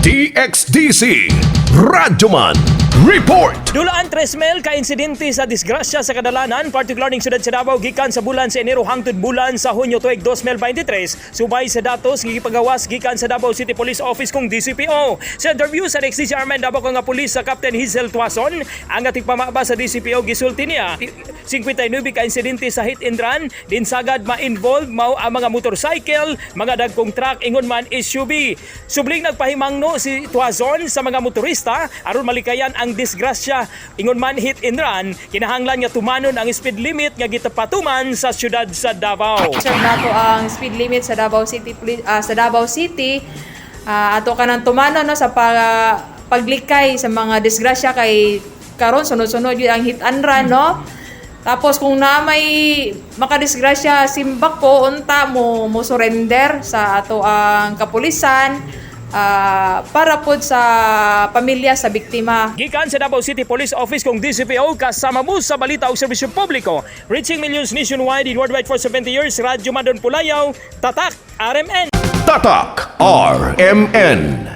DXDC Radyoman Report. Dulaan 3,000 ka insidente sa disgrasya sa kadalanan, partikular ning syudad sa Davao, gikan sa bulan sa Enero hangtod bulan sa Hunyo tuig 2023, subay sa datos nga gipagawas gikan sa Davao City Police Office kung DCPO. Sa interview sa DXDC RMN Davao nga pulis sa Captain Hazel Tuason, ang ating pamaba sa DCPO, gisulti niya 59 ka insidente sa hit and run din sagad ma-involve mao ang mga motorcycle, mga dagkong truck, ingon man SUV. Subling nagpahimangno si Tuazon sa mga motorista aron malikayan ang disgrasya, ingon man hit and run, kinahanglan nga tumanon ang speed limit nga gitapatuman sa syudad sa Davao. Observe nato ang speed limit sa Davao City sa Davao City. Ato kanang tumano, no, sa paglikay sa mga disgrasya kay karon sunod-sunod yun ang hit and run, no. Tapos kung na may makadisgrasya, simbak ko unta mo mo surrender sa ato ang kapulisan para pod sa pamilya sa biktima. Gikan sa Davao City Police Office kung DCPO, kasama mo sa balita o serbisyo publiko. Reaching millions nationwide and worldwide for 70 years, Radyo Madon Pulayaw, Tatak, RMN. Tatak RMN.